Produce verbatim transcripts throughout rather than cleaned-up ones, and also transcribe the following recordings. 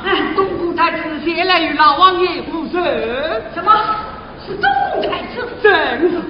哎，东宫太子前来与老王爷问候。什么？是东宫太子？正是。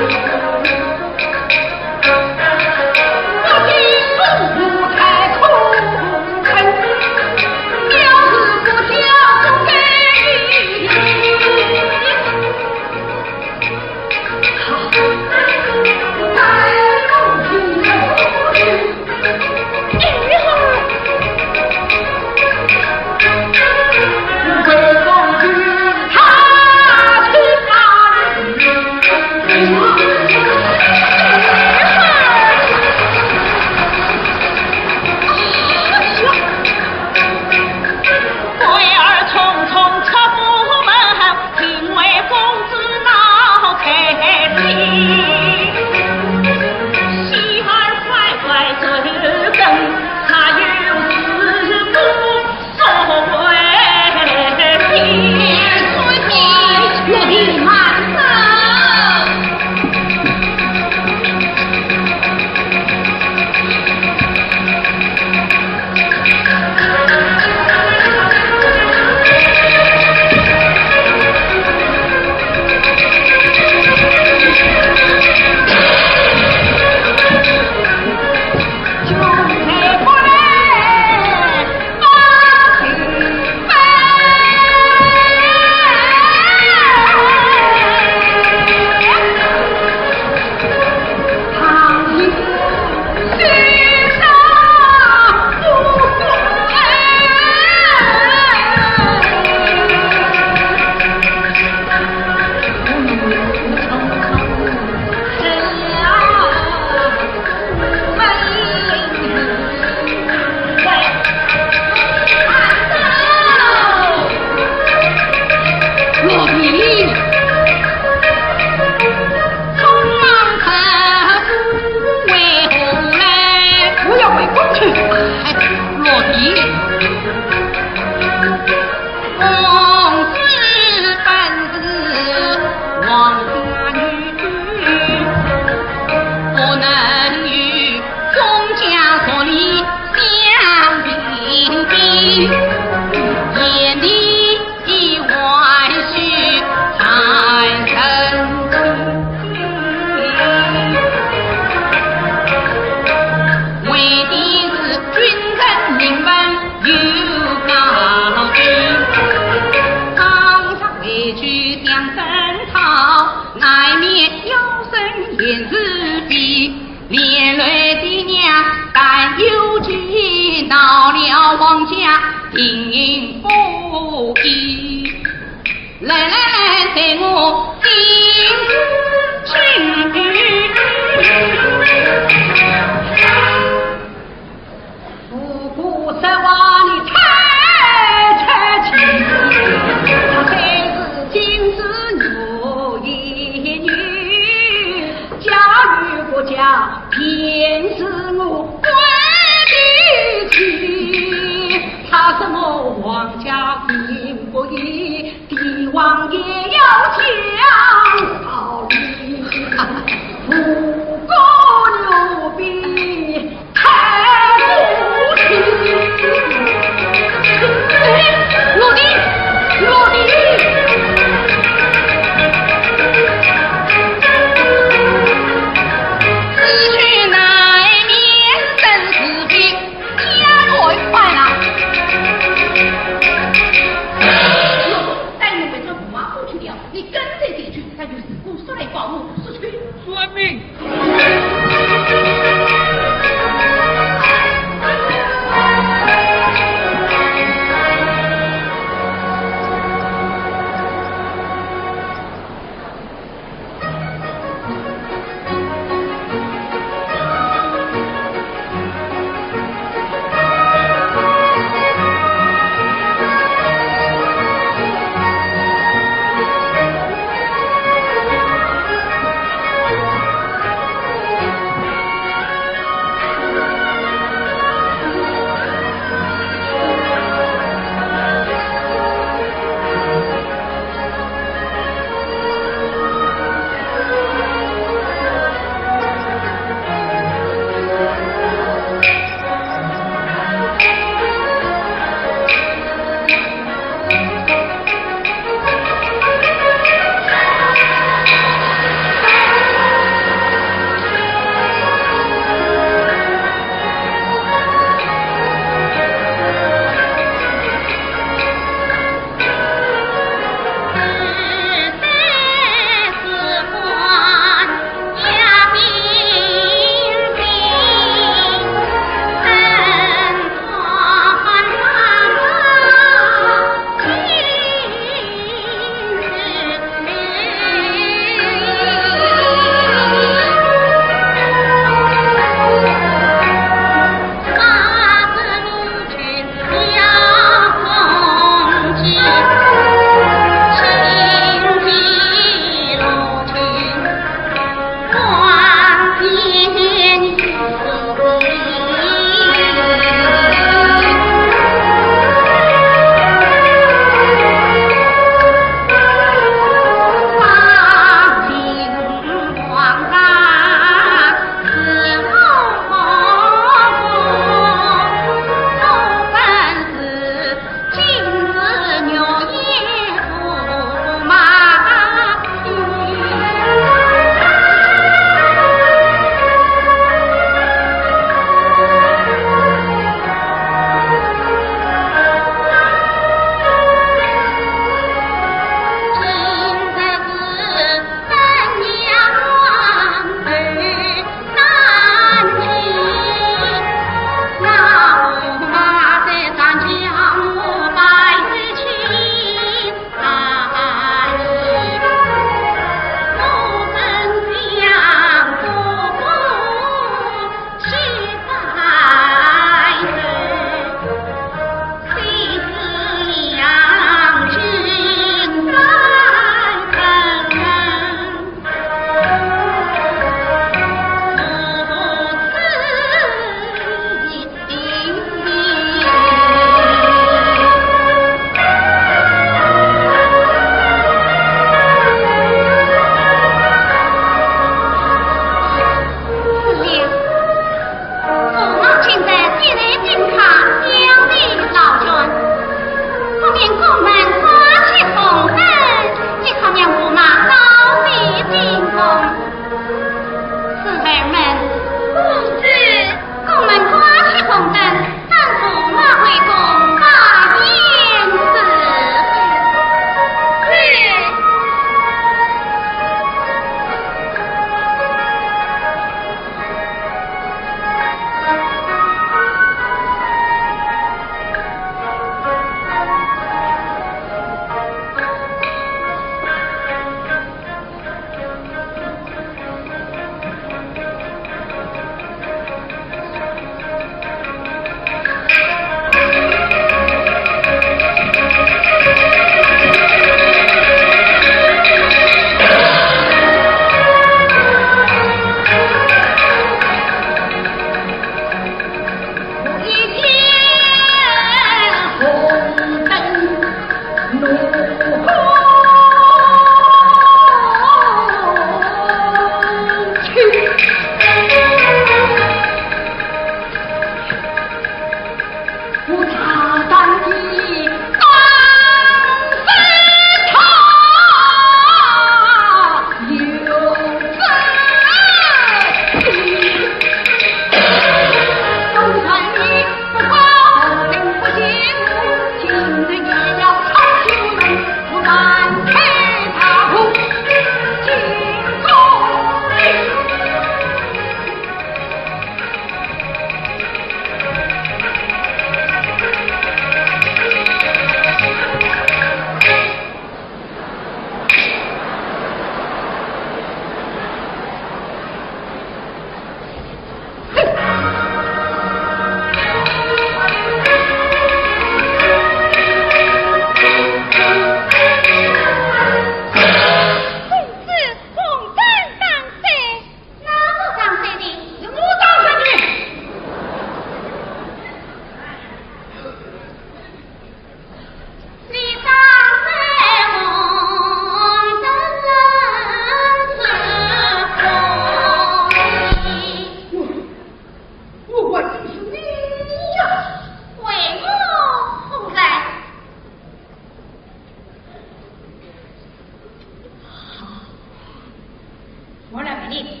你，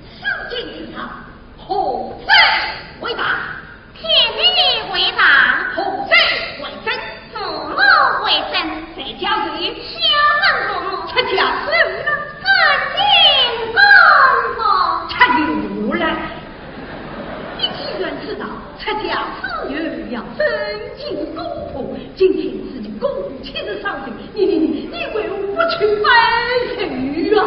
四境之上，何者为大？天地为大。何者为真？父母为真。在家谁？孝顺父母。出家谁呢？恭敬公婆。出家来。你既然知道出家之人要尊敬公婆，今天是你公婆七十三岁，你你你你为何不去拜寿啊？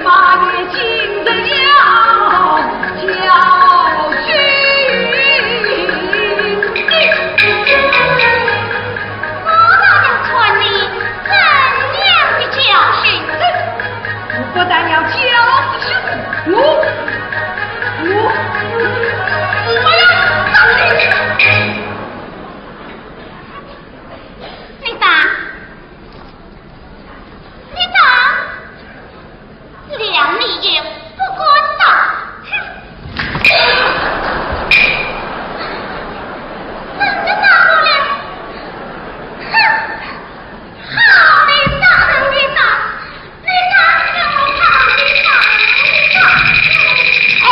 把你今日要教训的。我倒要看你怎样的教训。我不但要教训你，我，我，我要打你。你打，你打。 两米也不敢打。哼！真的打我了？哼！好的，打，打，打，你打，让我好的打，打，打。哎！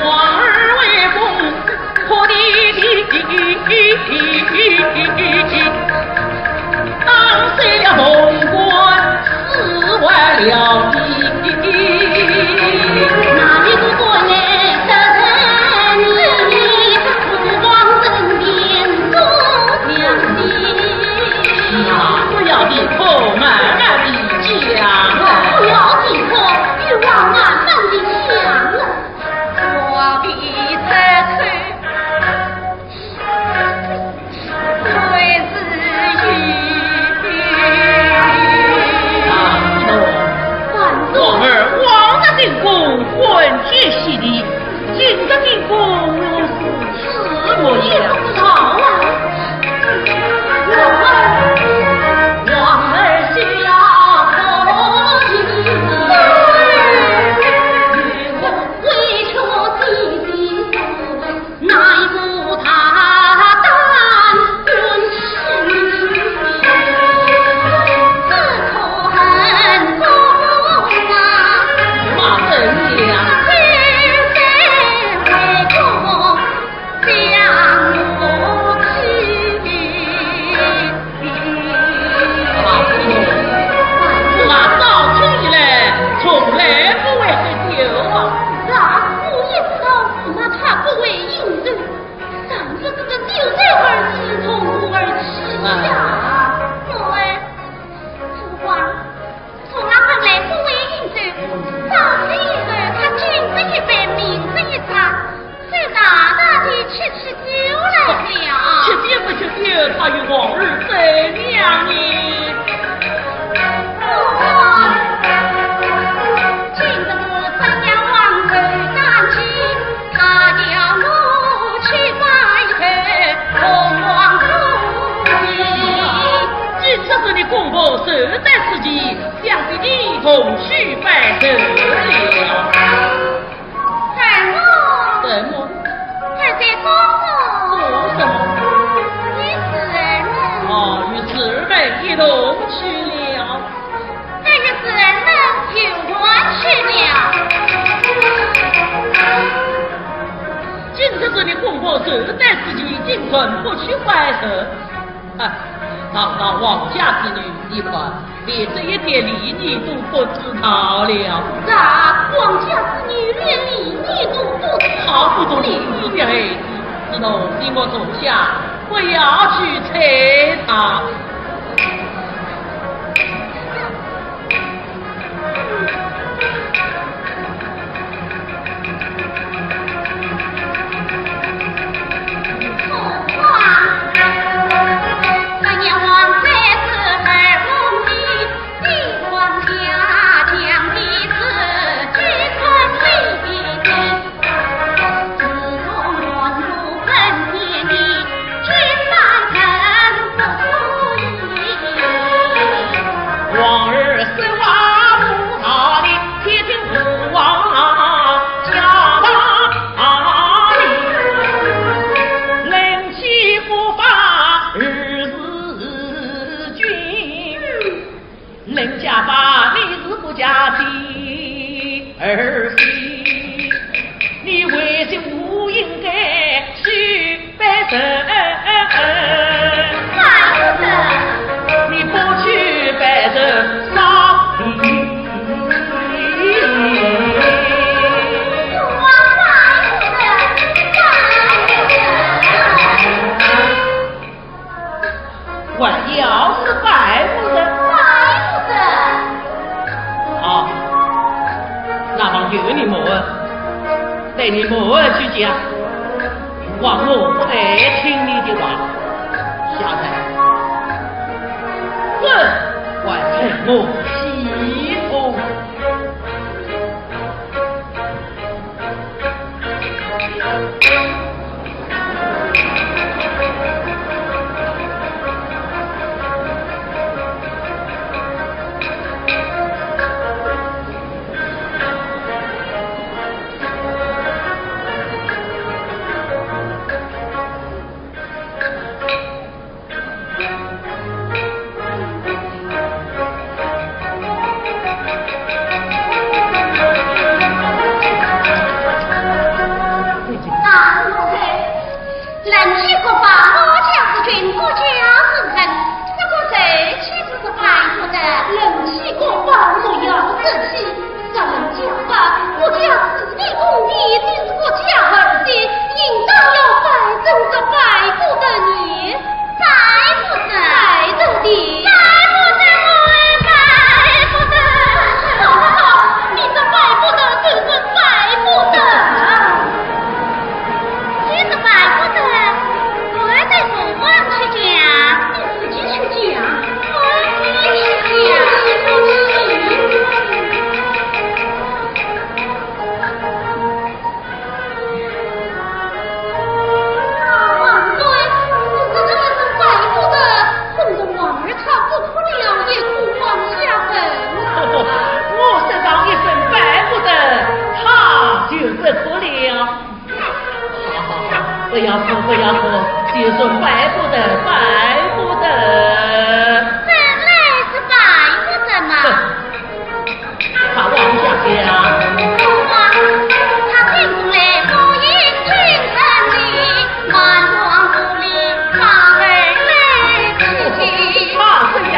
王儿威风，可的地，当碎了潼关，死坏了地。哪里不过眼得人，不忘人民所想的。啊，不要地哭，慢慢地讲。不要地哭，欲望慢慢地讲了。 我的舌头还是有。啊，王儿往日进宫，欢天喜地，今日进宫如是此模样。好啊，王儿，王儿笑可以。 啊，自打早春以来，从来不会喝酒啊。是啊，我也知道是他不会饮酒，但是这个酒醉而起，从何而起呀？啊。我哎，父王， 从来本来不会饮酒，早晨以后，他今这一杯，明这一盏，就大大地吃起酒来了。吃酒不吃酒，他与王儿怎样呢？哦，今日我怎样王儿担心，他要我去拜候凤凰姑娘。今日是你公婆寿诞之期， 想必你同去拜寿了。什么？什么？他在讲我。说什么？与侄儿们。哦，与侄儿们一同去了。他与侄儿们游玩去了。今日是你公婆寿诞之期，竟然不去拜寿。啊，堂堂王家之女，你看， 连这一点礼仪都不知道了。啊，王家之女连礼仪都不知道。好不懂礼仪的孩子，自从今我坐下，不要去睬她。 你人家把你是国家的儿媳，你为什么应该去拜神？你不去拜神，啥？我要是拜不得，拜不得。好，那么由你们，对你们去讲，望我不爱听你的话。下来，滚，还给我洗头。大人，人妻国法，我家之君，我家之臣，这个谁岂不是拜不得？人妻国法，莫要自欺。 咱们家法，国家治理公义，你是国家儿媳，应当要拜这个拜不得呢。拜不得。拜得的。拜不得，我拜不得。好好好，你这拜不得就是拜不得。你这拜不得，我带父王去讲。你自己去讲。我自己去讲。 王孙，你这个人拜不得，弄得王二他不哭了，也哭往下走。我这样一声拜不得，他就是哭了。好好好，不要哭，不要哭，就说拜不得，拜不得。本来是拜不得嘛。 快往下讲。他这样。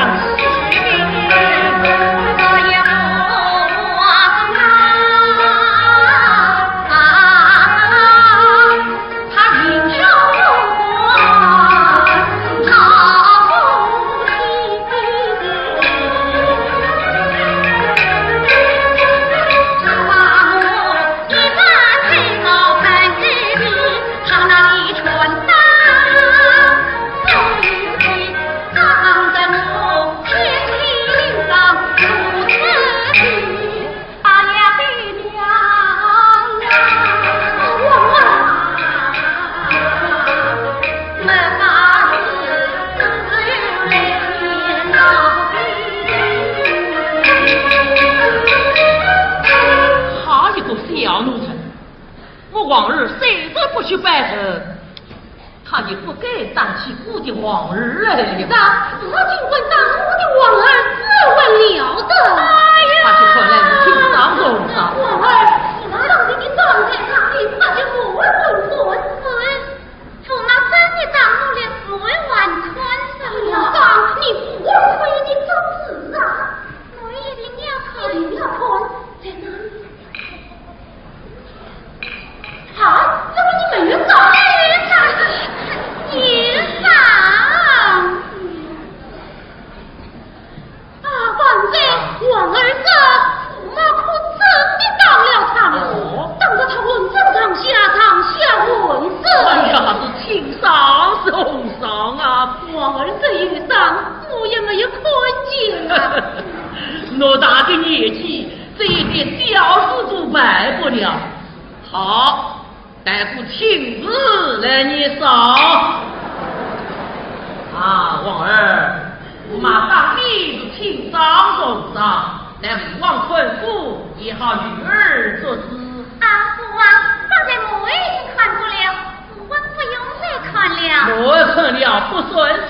好一个小奴才，我王二虽然不去拜神， 他也不该当起我的王二来了。是啊，是他竟敢当我的王二，这还了得？哎呀！他是看来是情商重伤。王二，是他当你的当在他的，那就不会滚滚。哎，驸马真的当我了，我还看什么？哎呀，你不光看，你真是啊！我一定要看。一定要看，在哪里？ 啊，怎么你没有找？先生。啊，万岁，王二这驸马可真的当了他了。哦。当着他问政上下上下问政。哎呀，是情伤是红伤啊。王二这一伤，我也没有看见啊。偌大的年纪，这一点小事都办不了。 好，待我亲自来验伤。啊，王二，驸马当你是情伤重伤，待吴王看过，也好与尔作诗。啊，父王，方才我已经看过了，父王不用再看了。我看了不算数，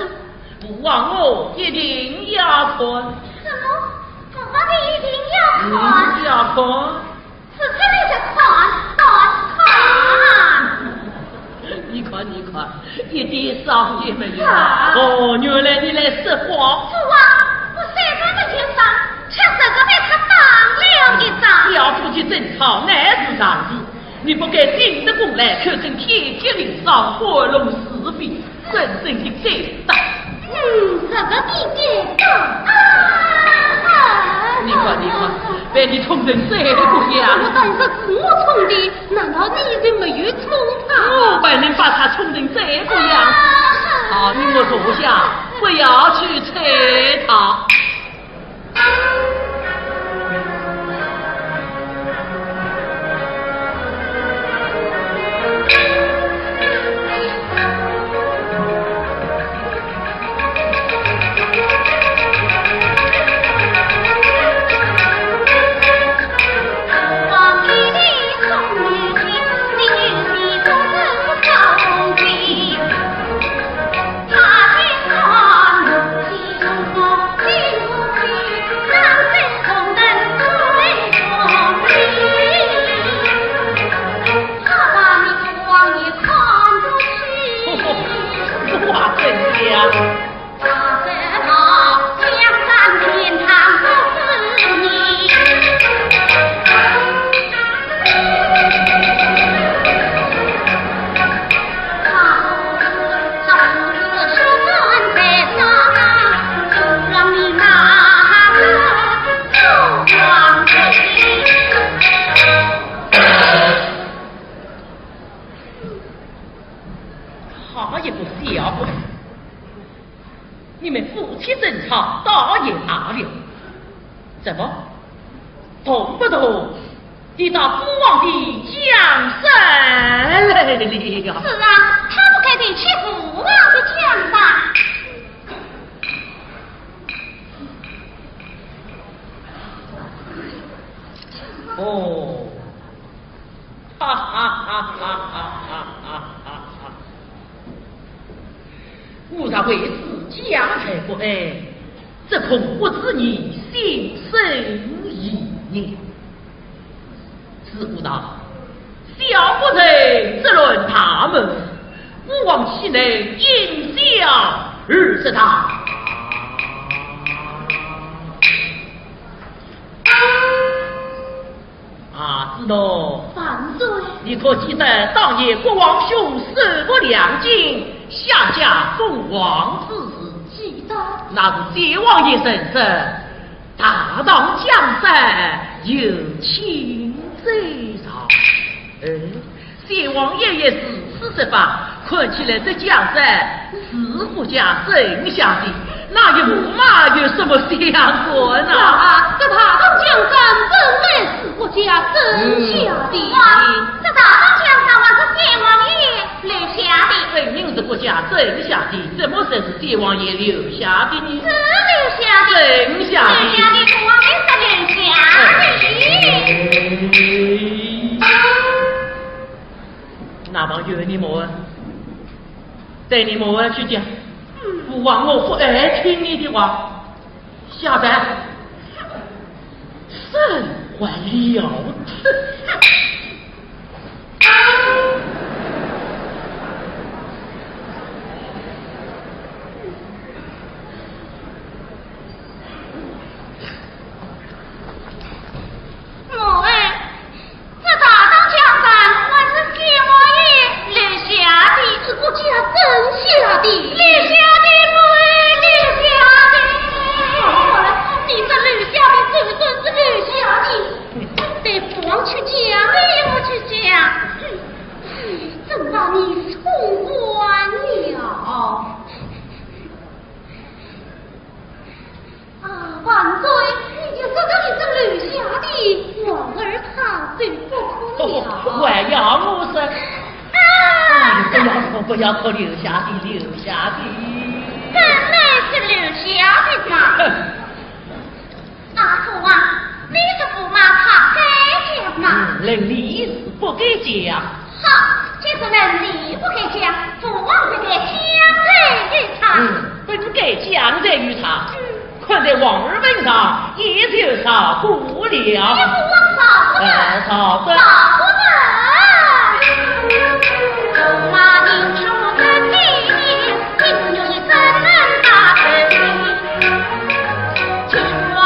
父王我一定要看。什么？看，你要看？是这里的看，看，看。你看，你看，一点伤也没有。啊。哦，原来你来说话。是啊，我虽然没有伤，却是个被他打了一掌。要夫妻争吵，乃是常事。你不该顶着风来，口称天地灵上，玩弄是非。 真正的该打。嗯，这个你该打。啊！你看，你看，被你冲成这个样。我当时是我冲的，难道你就没有冲他吗？我还能把他冲成这个样？啊！好，你我坐下，不要去睬他。 好一个小鬼！ 你们夫妻争吵，倒也罢了，怎么动不动地到父王的江山来了？是啊，他不该提起父王的江山。哦，哈哈哈哈哈哈哈哈哈！ 我若为此家财不安，这恐不知你心生异念。师父道，小不才只论大门，父王岂能因小而失大？ 啊，子龙。万岁。你可记得当年国王兄手握两京，下嫁封王之事？记得。那是先王爷圣旨，大唐江山由卿在朝。哎，先王爷也如此说法，看起来这江山是国家剩下的，那与马有什么相关呢？啊，这大唐江山本来是国家剩下的。嗯。哇，这大唐江山还是先王爷留下的。分明是国家剩下的，怎么会是先王爷留下的呢？是留下的。剩下的。留下的，国王爷是留下的。哎。 那么由你们，带你们去讲，父王我不爱听你的话，下班，生还了得。 我哎，这大唐江山还是先王爷留下的。是国家剩下的。留下的，我哎，留下的。好了，你这留下的，就算是留下的，待父王去讲，你我去讲。哎，真把你冲昏了。 啊，万岁，你就说说你这留下的，皇儿他就不哭了。哦，还要我说？啊！哎，不要哭，不要哭，留下的，留下的。本来是留下的嘛。哼。啊，父王，你这驸马他该讲嘛。嗯，人理是不该讲。好，既是人理不该讲，父王不该讲罪于他。嗯，不该讲罪于他。嗯。看在王二本上，也就饶过了。也不枉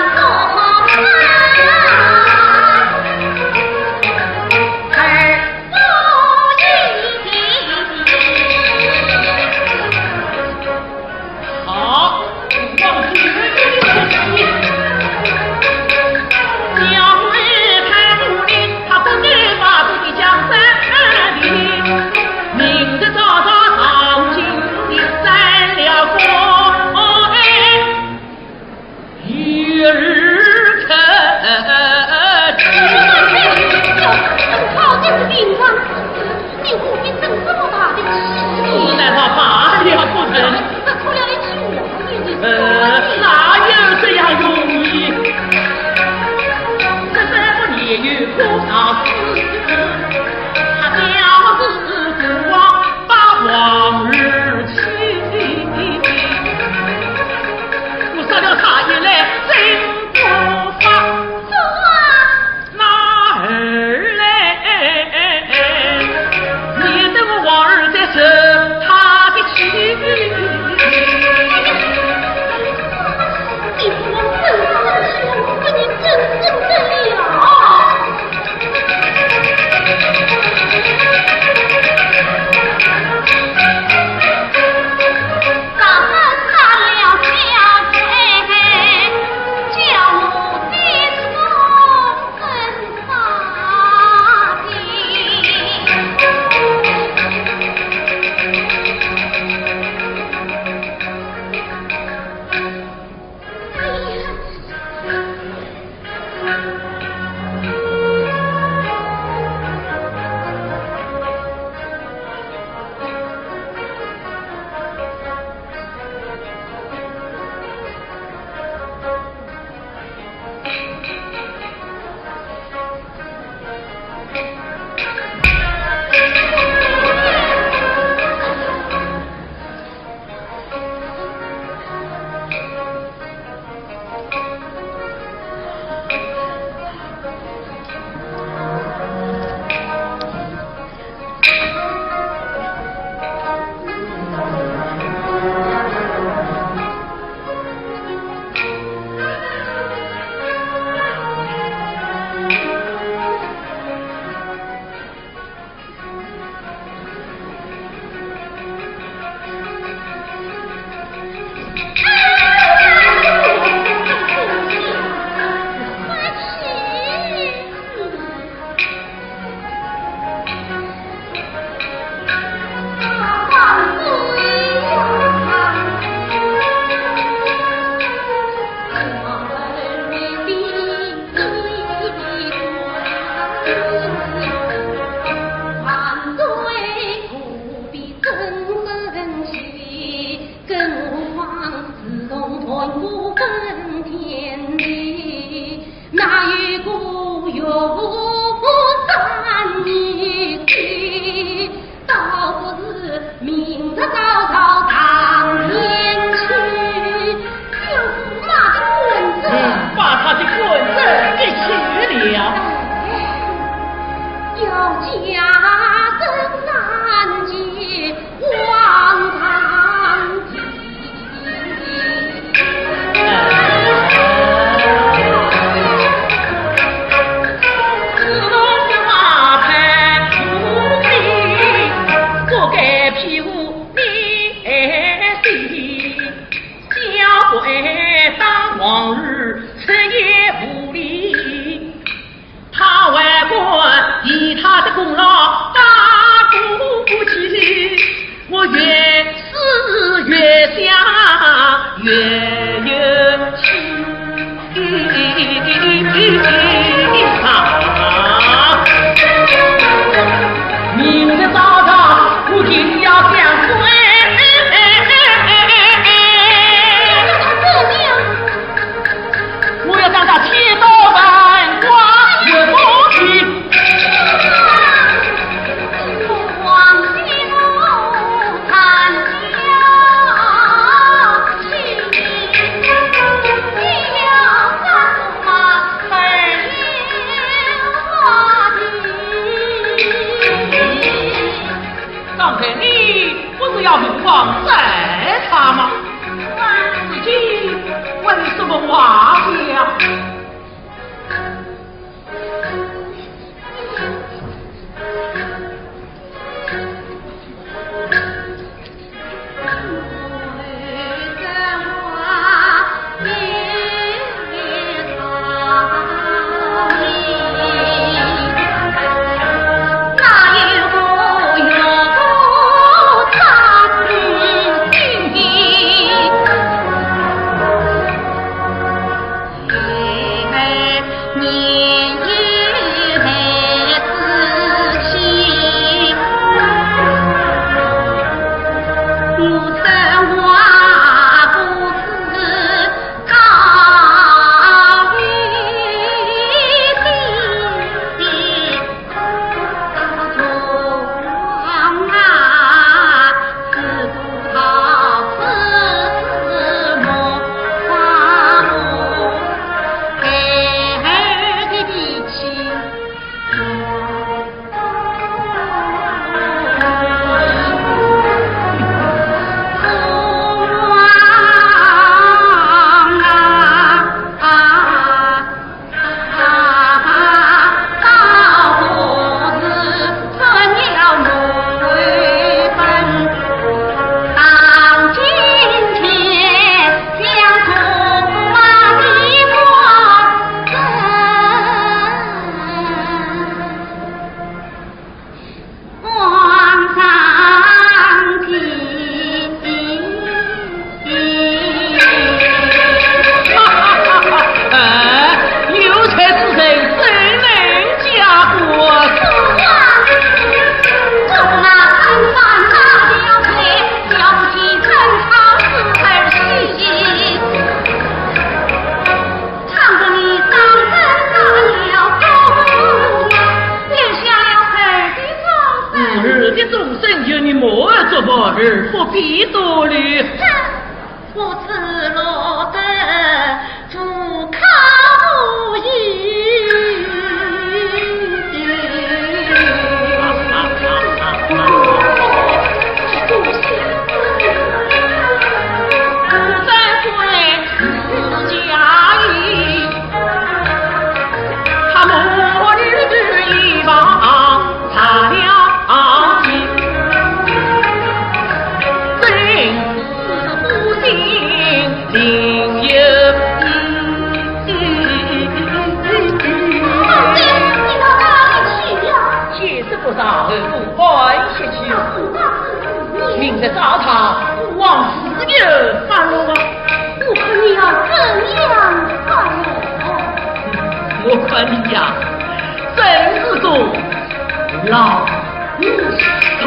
饶过的。呃，饶过。饶过的。你要怎样这个 把他的棍子给取了。要明王再查吗？自己问什么话呀？哎，有才之人怎能嫁祸？儿的终身由你母后作保，儿不必多虑。 闲话不说，还不赶紧去。明日早朝，父王自有发落啊。我看你要怎样发落？我看你呀，真是个老糊涂。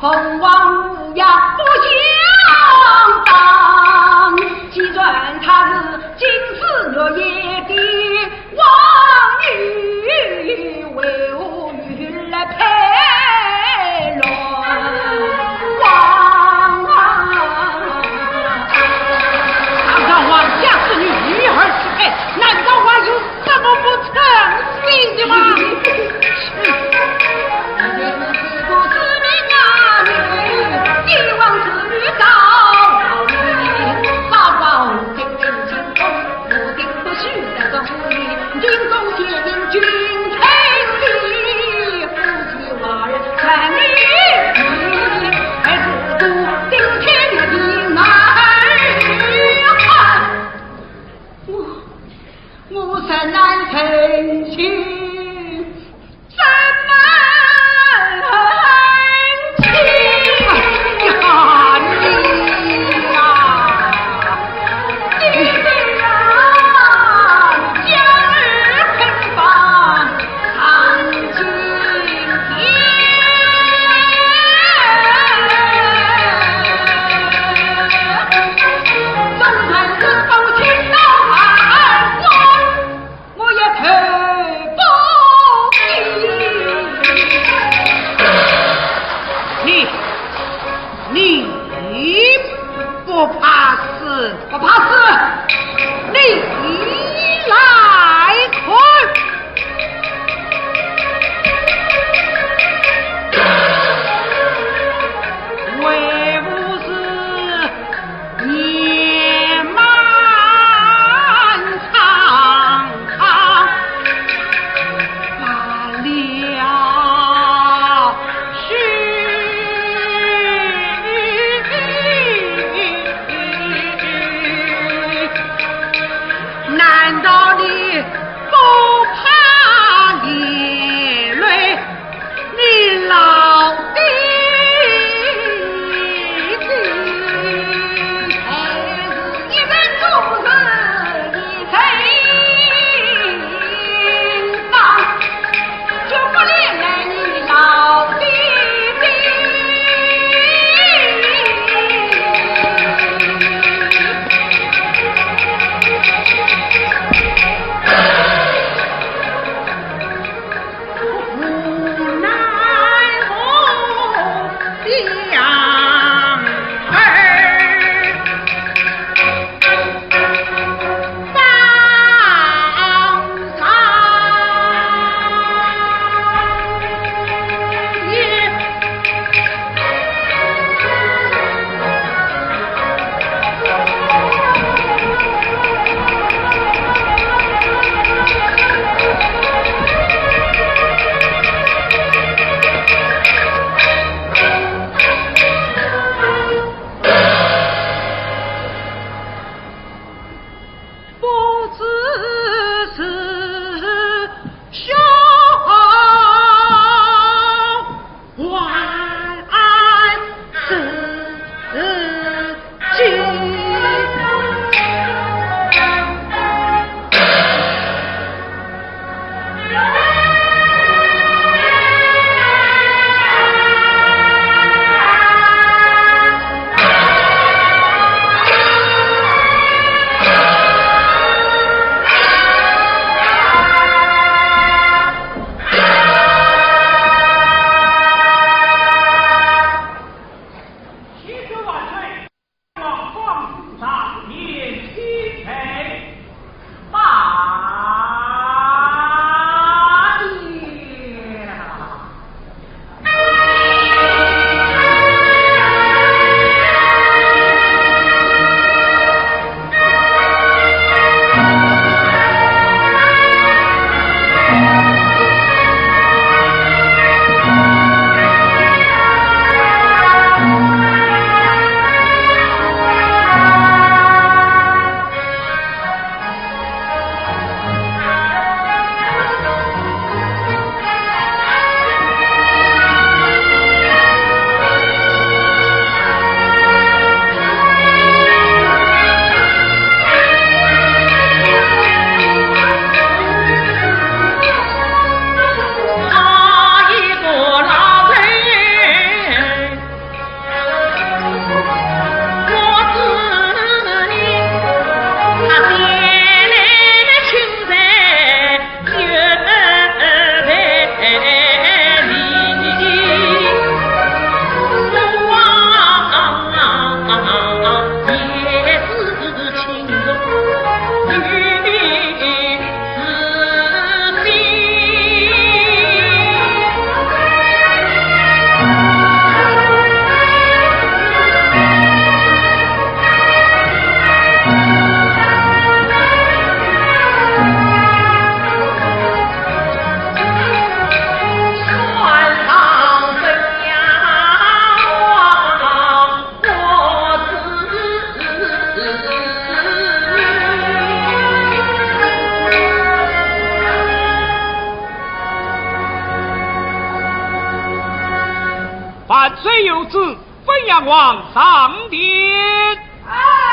凤凰无药不相帮，既然他是金枝玉叶的王女，为何你来配乱王啊？堂堂王家之女，与尔结拜，难道还有什么不称心的吗？我，我实难成亲，怎么成亲？哎呀，你呀，你呀，将儿捆绑上金殿。子，分杨王上殿。哎，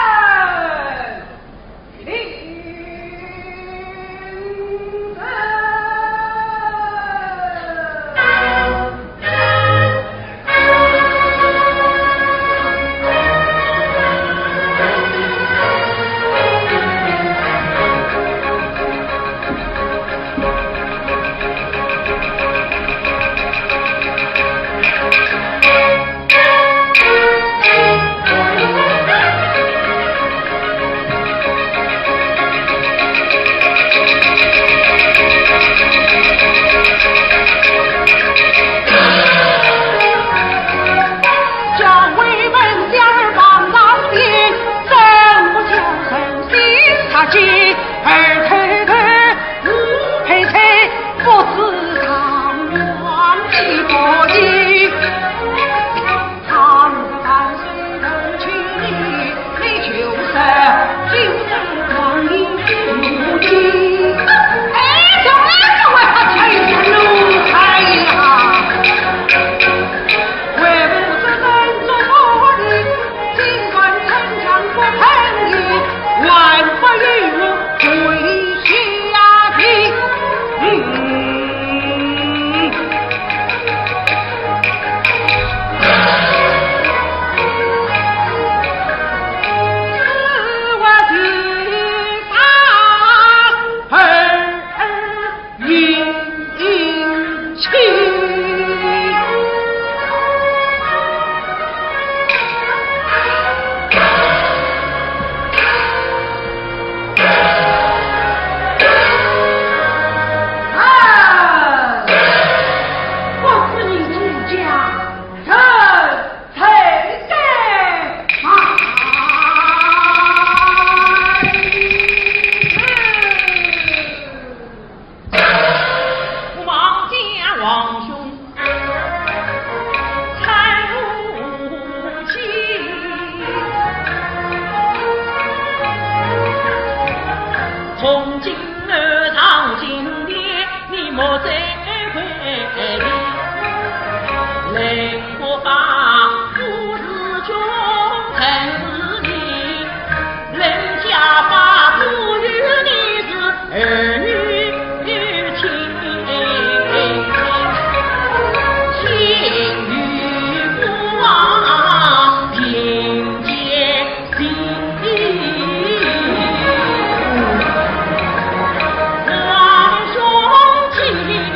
请。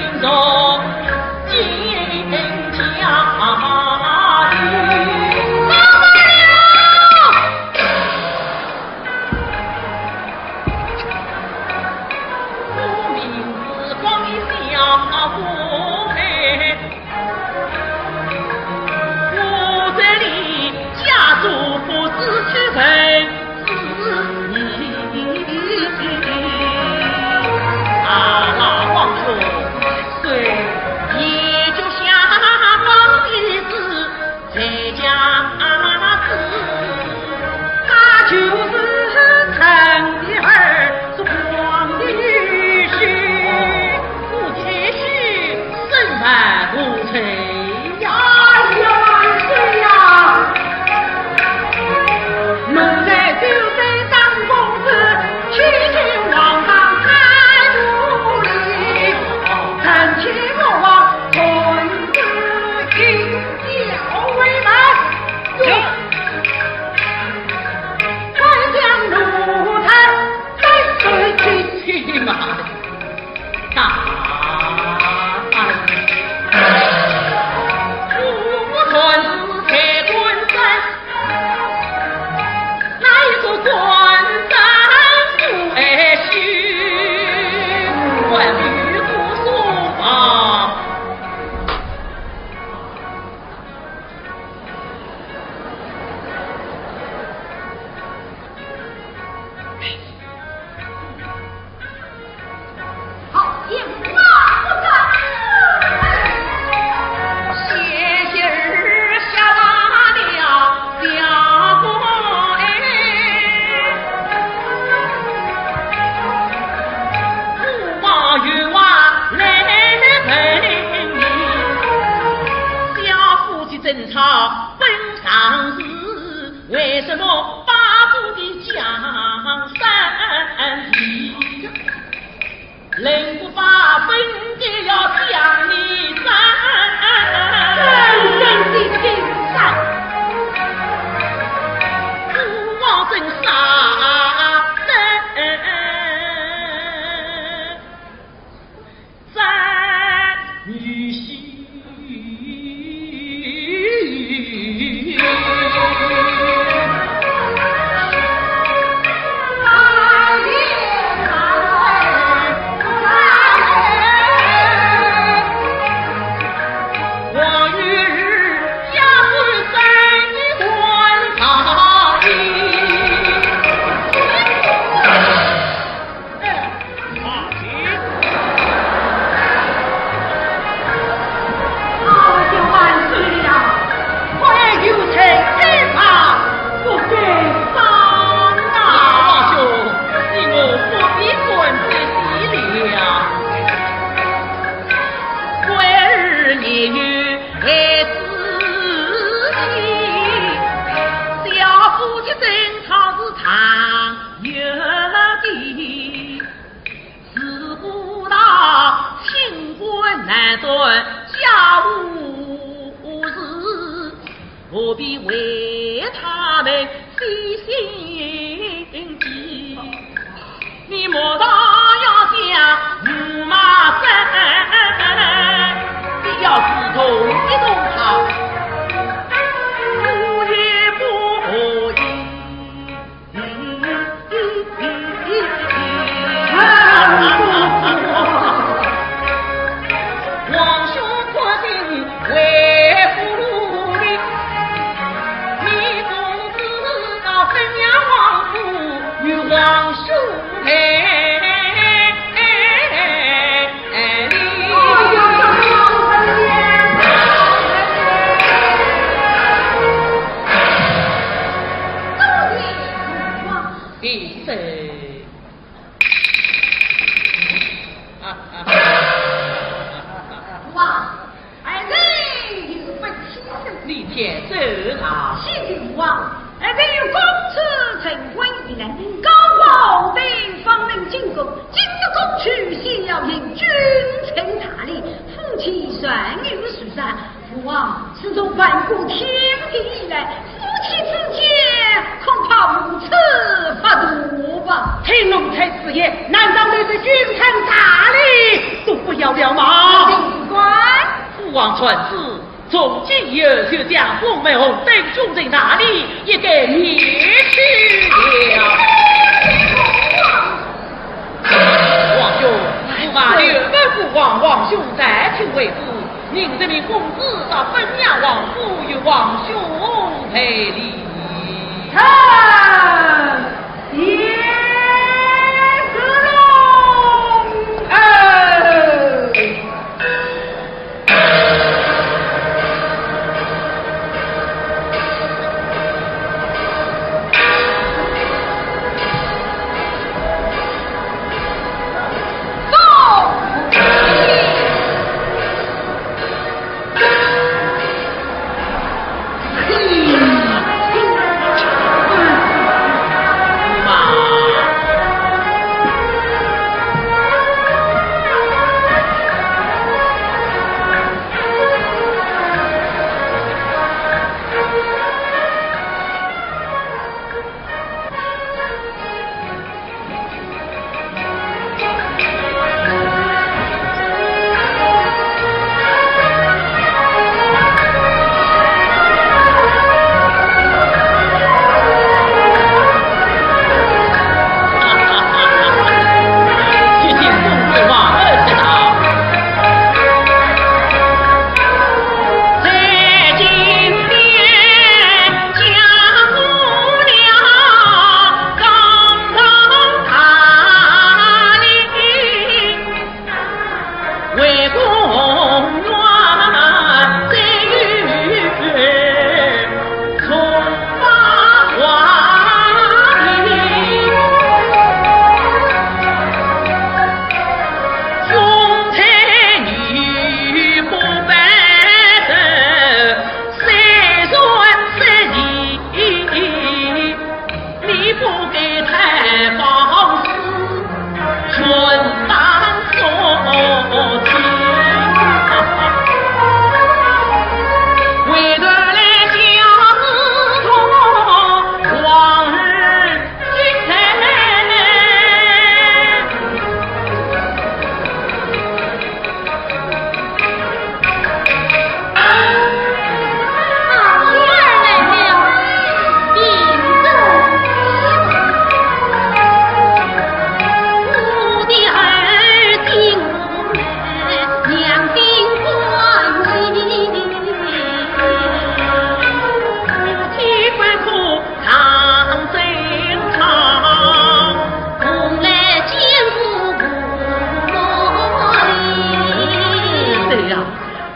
当时为什么八部的江山地，能够把本该要讲你三？真正的金山。孤王真杀得 在女婿。我与家父在你官场里。 哎，放心。啊，万岁呀！快有请罪犯，不敢当啊！老王兄，你我不必管这些了。桂儿年幼孩子气，小夫妻争吵是常有的。 自古道清官难断家务事，何必为他们费心机？你莫道要想驸马生，必要是动一动他，我也不乐意。 王兄可信为父努力，你总知道本王王府与王兄配。 闭嘴！啊，啊，啊。哇，儿子有本亲生。你且走啊。谢父王，儿子有公主成婚以来，高皇帝方能进宫，今日公主先要行君臣大礼，夫妻双人书上， 父王，自从万古天地以来，夫妻之间恐怕无此法度吧？听奴才之言，难道连这君臣大礼都不要了吗？父王传旨，从今以后就将封门红灯、君臣大礼一概免去了。王兄，驸马留问父王，王兄在请回府， 命这名公子到本王王府与王兄赔礼。臣谢龙恩。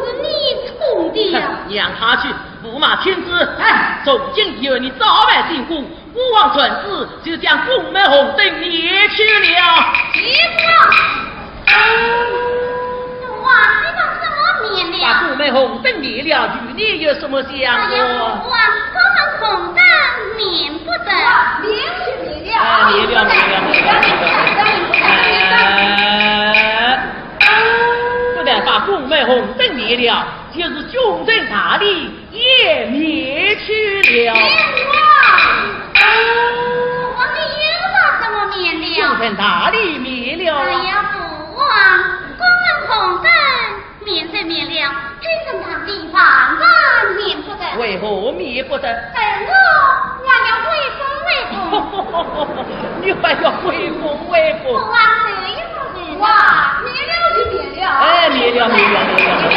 是你做的呀？让他去，驸马听旨。哎，从今以后你早晚进宫，孤王传旨，就将宫门红灯灭去了。别说。哇，这叫什么灭了？把宫门红灯灭了，与你有什么相关？哎呀，我宫门红灯免不得。哇，免是免了。哎，免了，免了，免了，免了。哎，不但把宫门红灯灭了，就是京城大礼也免去了。哎，我，我们又把什么免了？京城大礼免了。哎呀，父王，宫门红灯免是免了，京城大礼万万免不得。为何免不得？哎，我，我要威风威风。你还要威风威风？父王，谁也不免了。哇，免了就免了。哎，免了，免了，免了，免了。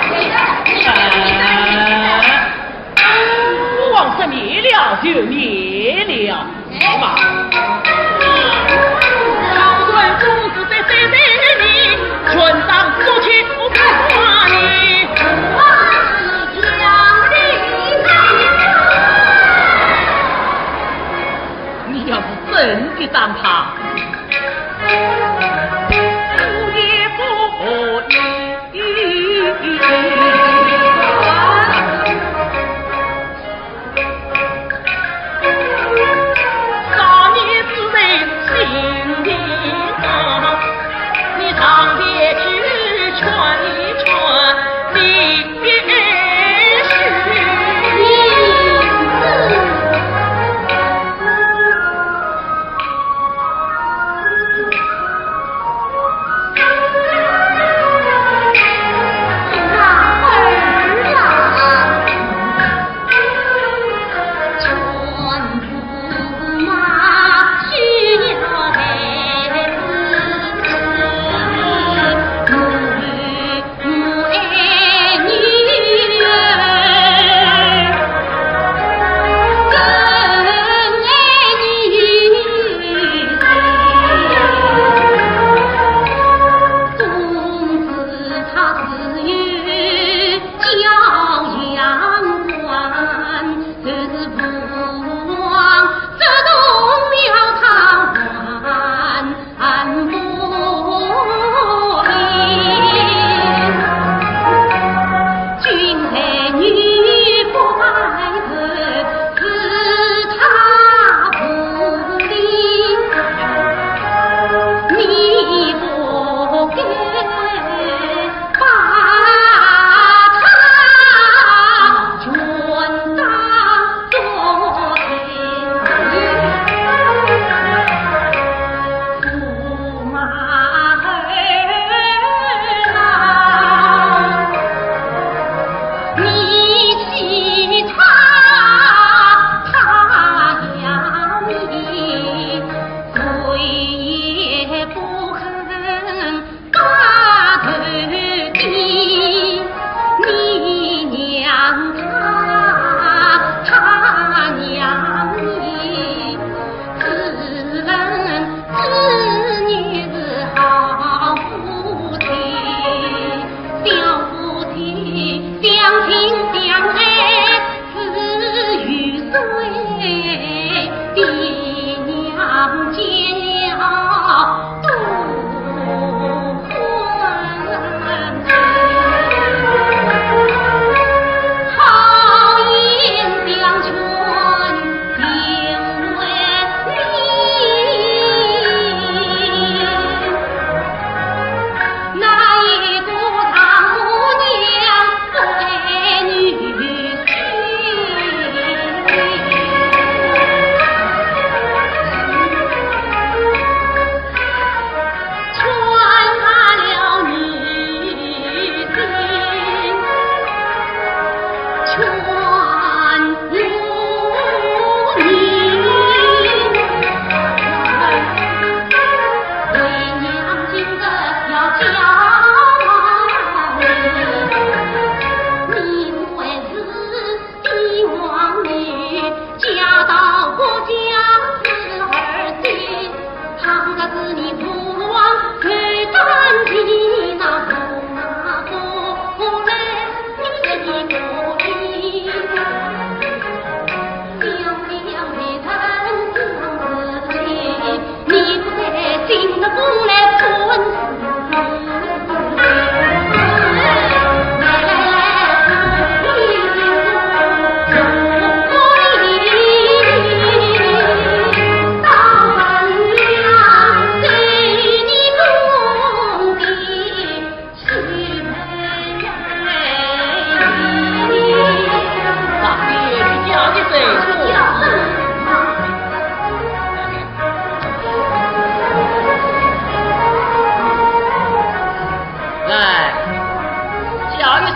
免了，免了，免了。哎，父王说免了就免了。 你要是真的打他，我也不可以。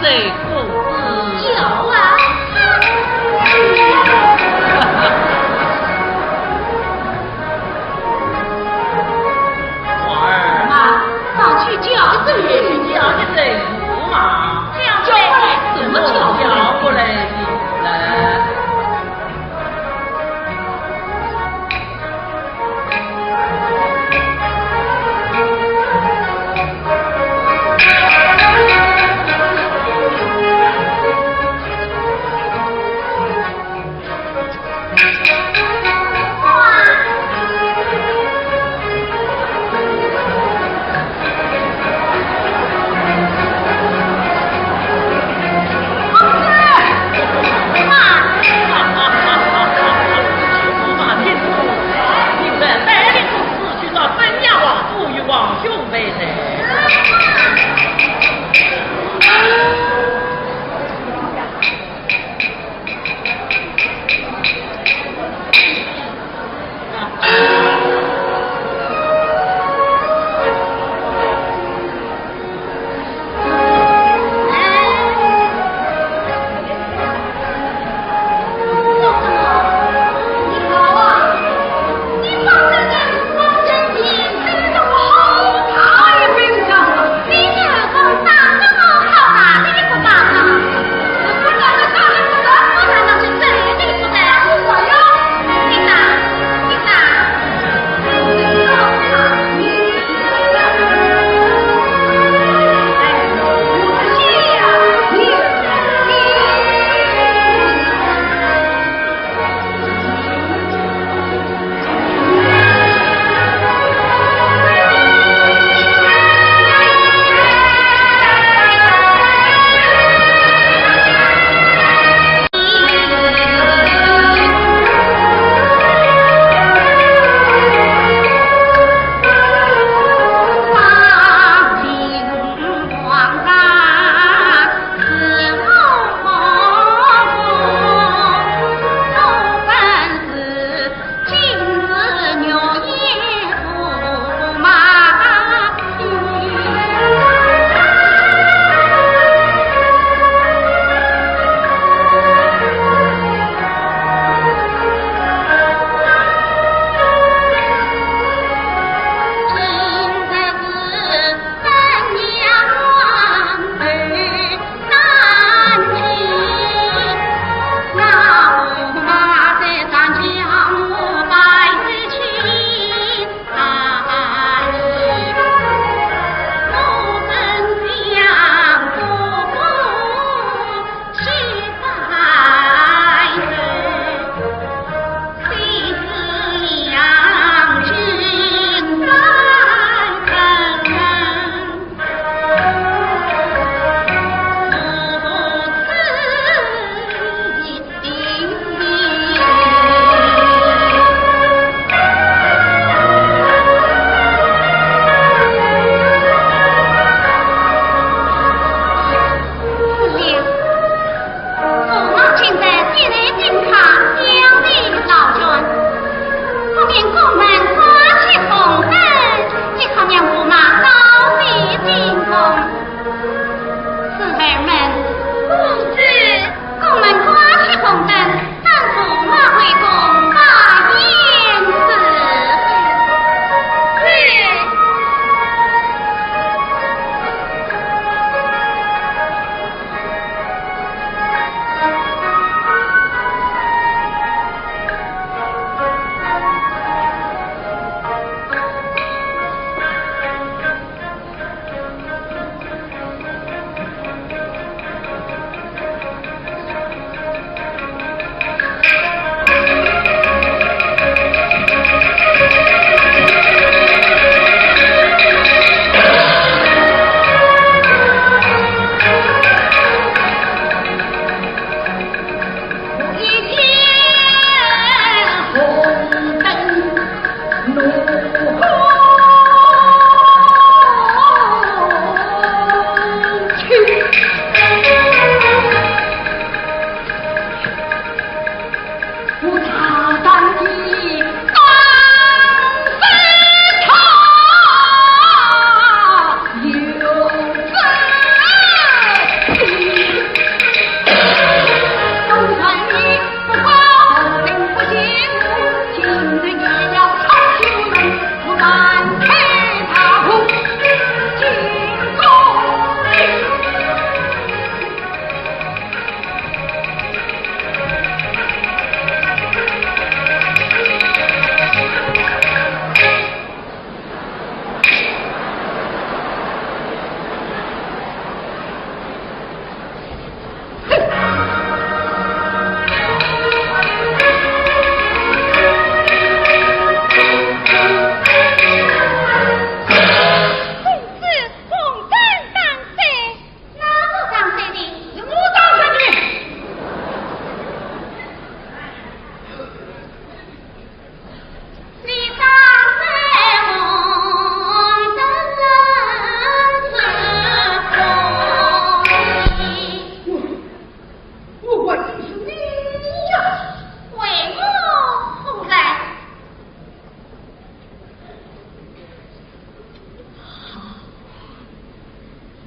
对，公子。要啊。花儿。妈，放去叫。这是你家的人物嘛。叫过来怎么叫过来？叫过来的。来。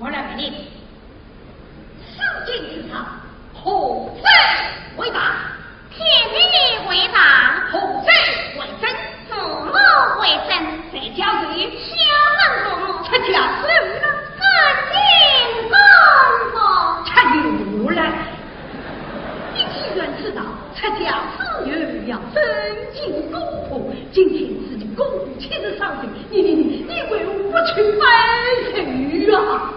我来问你，世间之上，何者为大？天地为大。何者为真？父母为真。在家谁？孝顺父母。出家谁呢？恭敬公婆。出家谁来？你既然知道，出家是有要尊敬公婆，今天是你公婆七十三岁，你你你你为何不去拜寿啊？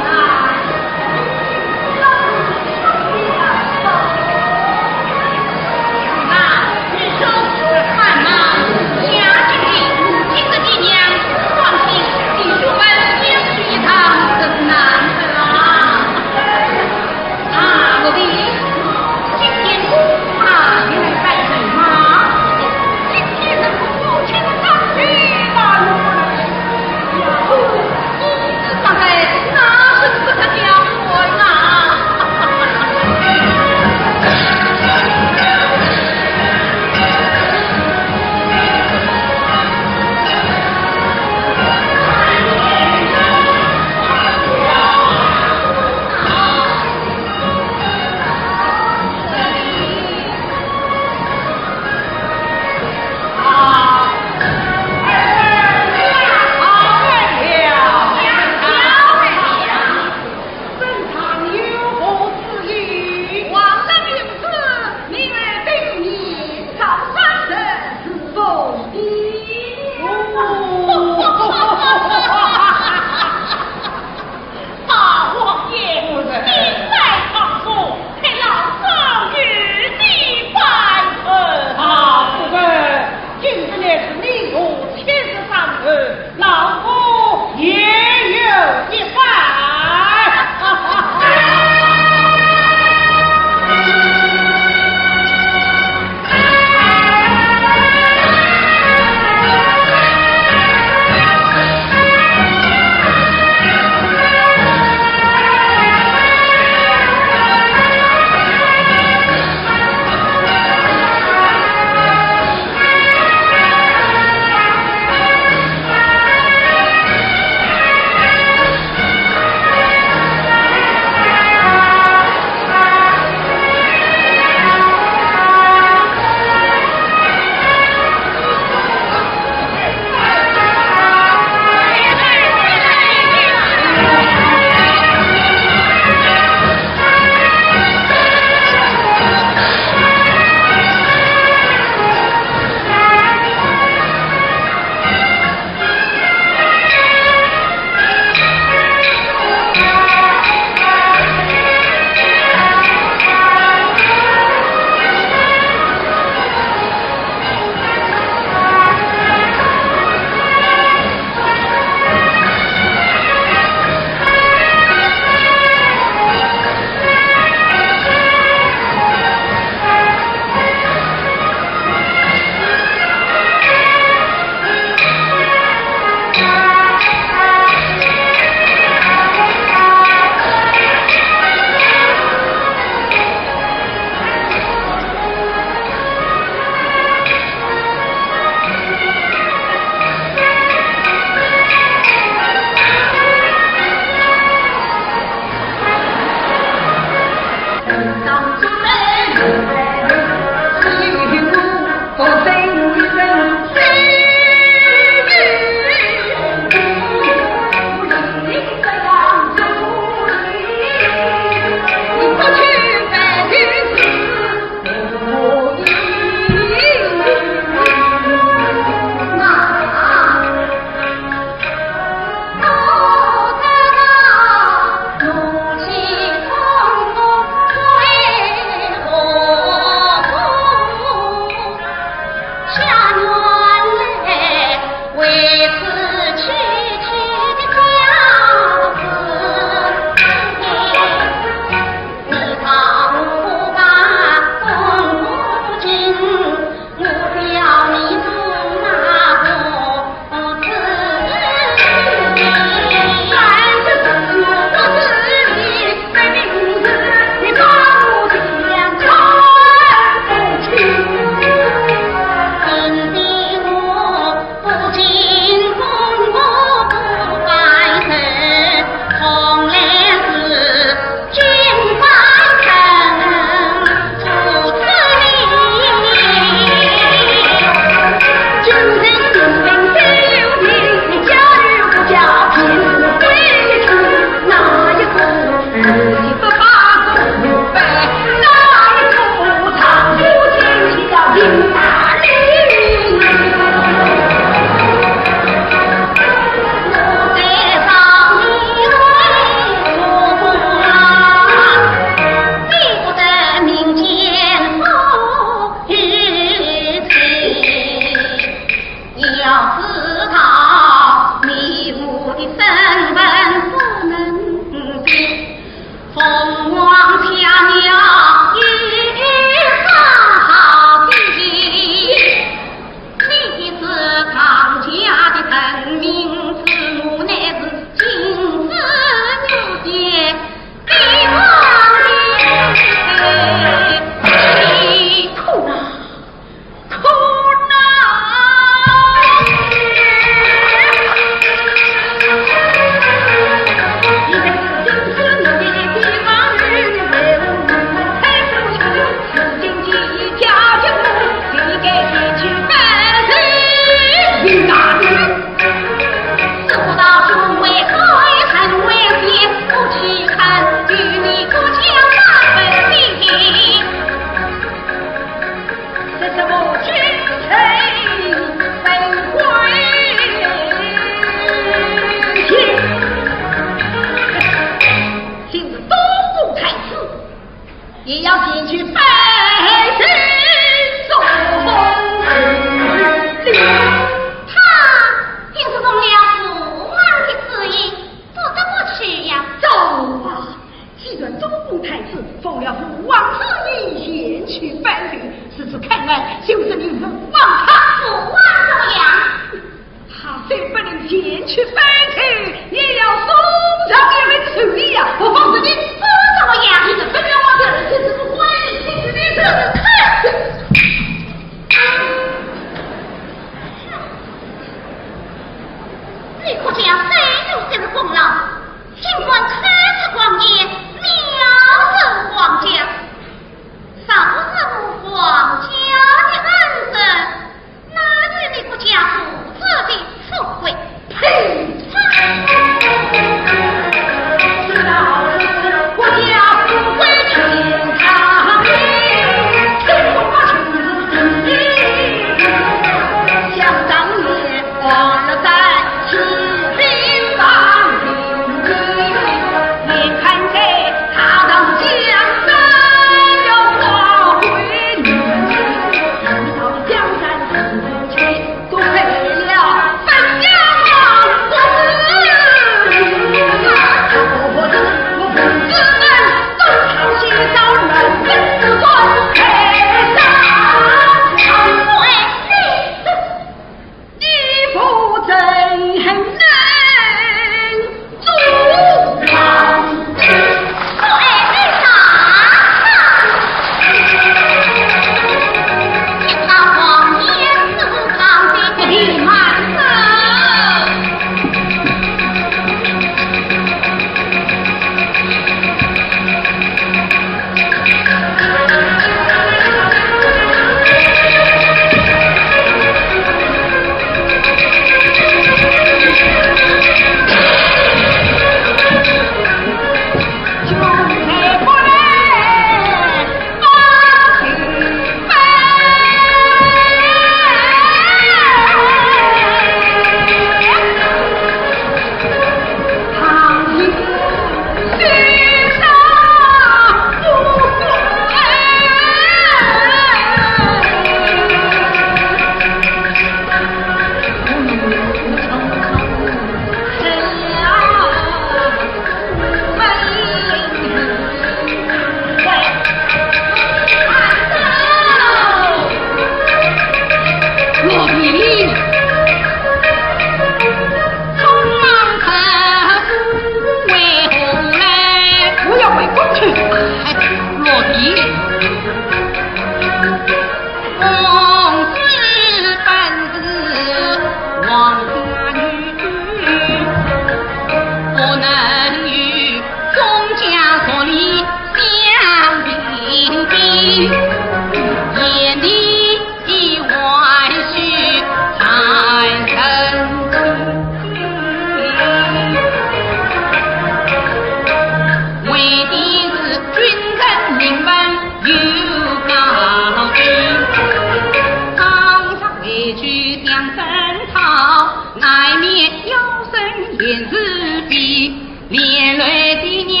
连累爹娘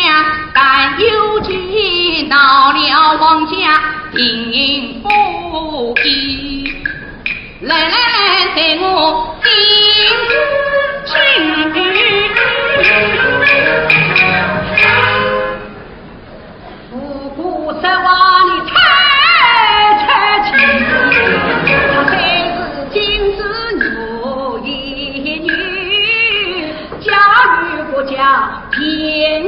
担忧极，闹了王家庭不易。来来来，待我进去。 不过实话你猜猜去，她虽是金枝玉叶女，假与不假，便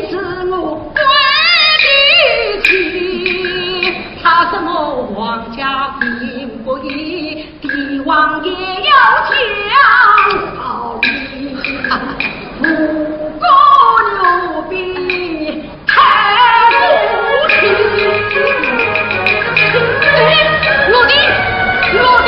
是我闺女妻。她什么王家并不易， 帝王也要讲道理，不过奴婢太无情。哎，奴婢，奴婢。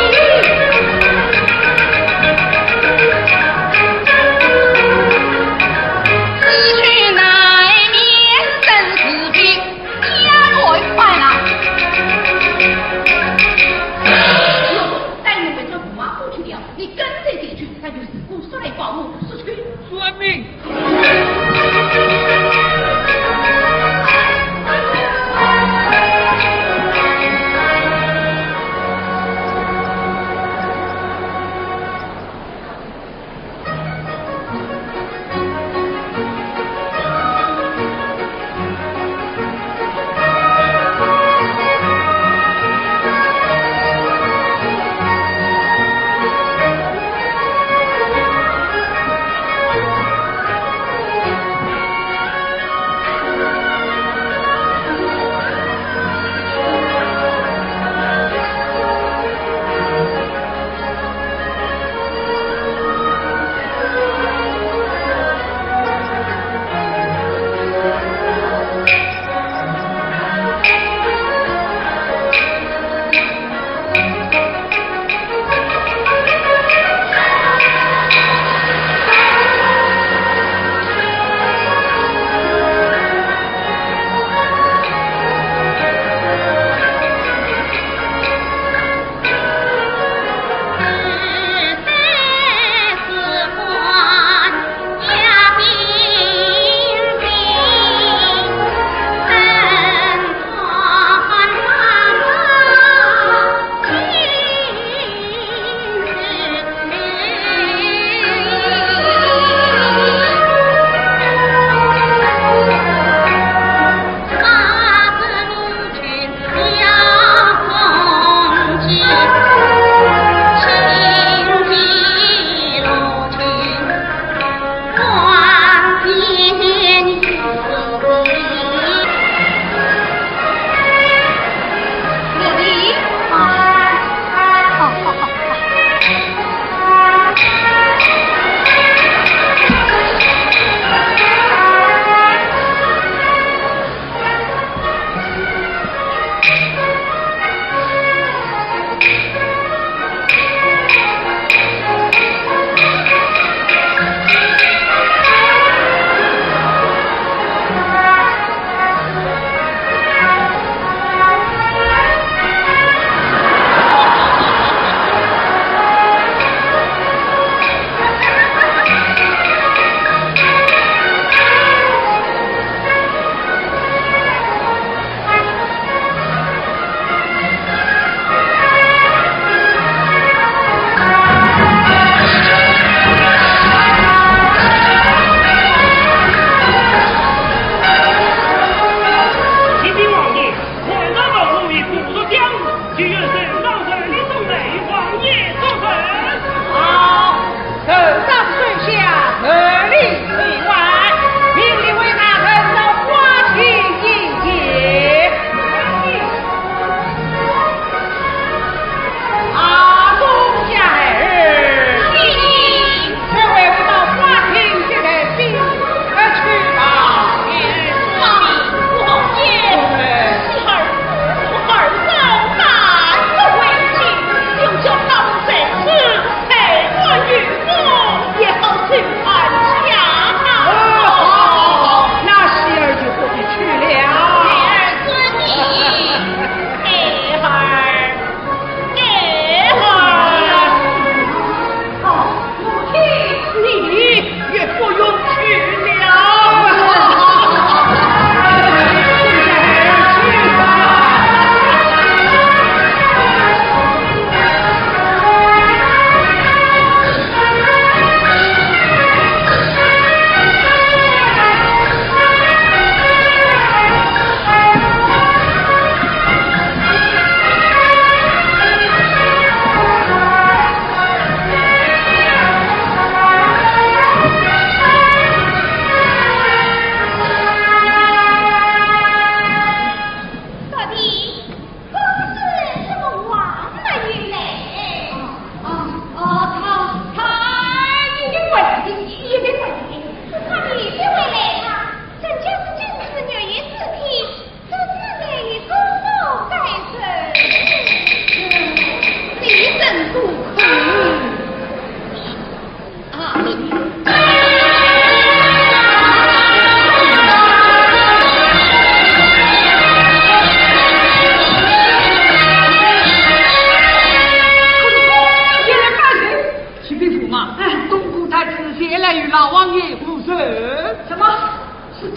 这